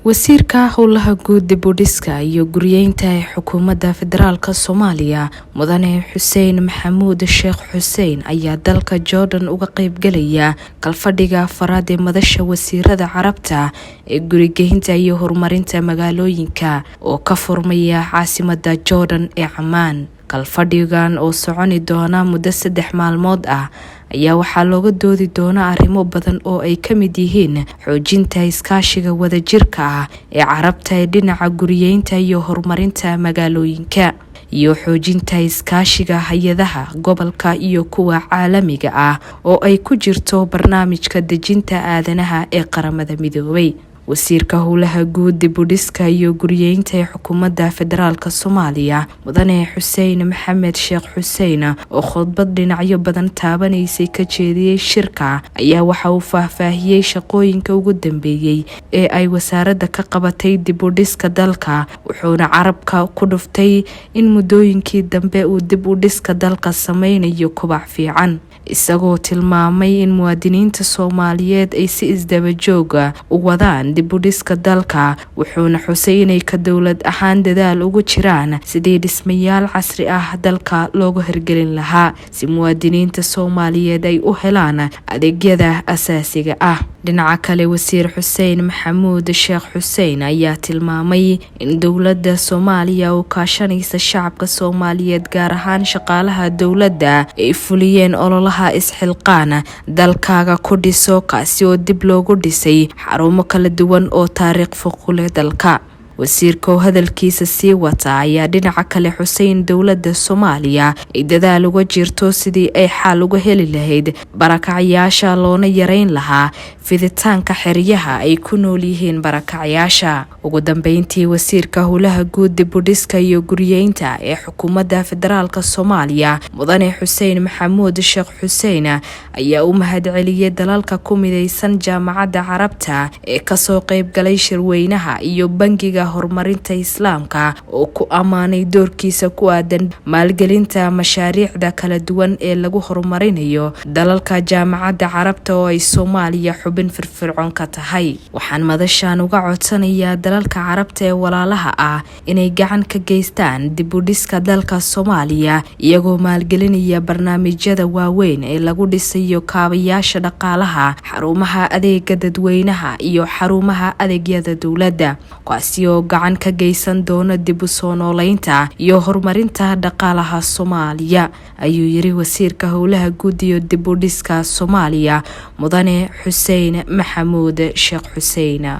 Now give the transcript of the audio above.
Wasiirka Howlaha Guud, dib u dhiska iyo guryeynta ee Xukuumadda Federaalka Soomaaliya, Mudane Xuseen Maxamuud Sheekh Xuseen, ayaa dalka Jordan uga qaybgalaya kalfadhiga afraad ee Madasha Wasiirada Carabta ee Gurigeynta iyo Horumarinta Magaalooyinka oo ka furmaya caasimadda Jordan ee Camaan. Kalfadhigan oo soconi doona muddo 3 maalmood ah ayaa waxaa looga doodi doonaa arrimo badan oo ay ka mid yihiin xoojinta iskaashiga wadajirka ah ee Carabta ee dhinaca guryeynta iyo horumarinta magaalooyinka, iyo xoojinta iskaashiga hay'adaha gobolka iyo kuwa caalamiga ah oo ay ku jirto Barnaamijka Dejinta Aadanaha ee Qaramada Midoobay. Wasiirka Howlaha Guud, dib u dhiska iyo guryeynta ee Xukuumadda Federaalka Soomaaliya, Mudane Xuseen Maxamed Sheekh Xuseen, oo khudbad dhinacyo badan taabanaysay ka jeediyey shirka, ayaa waxa uu faahfaahiyey shaqooyinka ugu dambeeyey ee ay wasaaradda ka qabatay dib u dhiska dalka, wuxuuna carabka ku dhuftay in muddooyinkii dambe uu dib u dhiska dalka sameynayo kobac fiican, isagoo tilmaamay in muwaadiniinta Soomaaliyeed ay si isdaba jooga u wadaan dib u dhiska dalka. Wuxuuna xusay inay ka dowlad ahaan dadaal ugu jiraan sidii dhismayaal casri ah dalka loogu hirgelin lahaa, si muwaadiniinta Soomaaliyeed ay u helaan adeegyada asaasiga ah. Dhinaca kale, Wasiir Xuseen Maxamuud Sheekh Xuseen ayaa tilmaamay in dowladda Soomaaliya oo kaashanaysa shacabka Soomaaliyeed, gaar ahaan shaqaalaha dowladda, ay fuliyeen ololaha "Isxilqaan Dalkaaga ku Dhiso", kaasi oo dib loogu dhisay xarumo kala duwan oo taariikh fog ku leh dalka. Wasiirka oo hadalkiisa sii wata ayaa dhinaca kale xusay in dowladda Soomaaliya ay dadaal uga jirto sidii ay xal uga heli lahayd barakacyaasha, loona yareyn lahaa fiditaanka xeryaha ay ku nool yihiin barakacyaasha. Ugu dambeyntii, Wasiirka Howlaha Guud, dib u dhiska iyo guryeynta ee Xukuumadda Federaalka Soomaaliya, Mudane Xuseen Maxamuud Sheekh Xuseen, ayaa u mahadceliyey dalalka ku mideysan Jaamacadda Carabta ee kasoo qeybgalay shirweynaha iyo Bangiga Horumarinta Islaamka, oo ku ammaanay doorkiisa ku aadan maalgelinta mashaariicda kala duwan ee lagu horumarinayo dalalka Jaamacadda Carabta oo ay Soomaaliya xubin firfircoon ka tahay. "Waxaan madashan uga codsanayaa dalalka Carabta ee walaalaha ah inay gacan ka geystaan dib u dhiska dalka Soomaaliya, iyagoo maalgelinaya barnaamijyada waaweyn ee lagu dhisayo kaabayaasha dhaqaalaha, xarumaha adeega dadweynaha iyo xarumaha adeegyada dowladda, kuwaasi oo gacan ka geysan doona dib u soo nooleynta iyo horumarinta dhaqaalaha Soomaaliya", ayuu yiri Wasiirka Howlaha Guud iyo dib u dhiska Soomaaliya, Mudane Xuseen Maxamuud Sheekh Xuseen.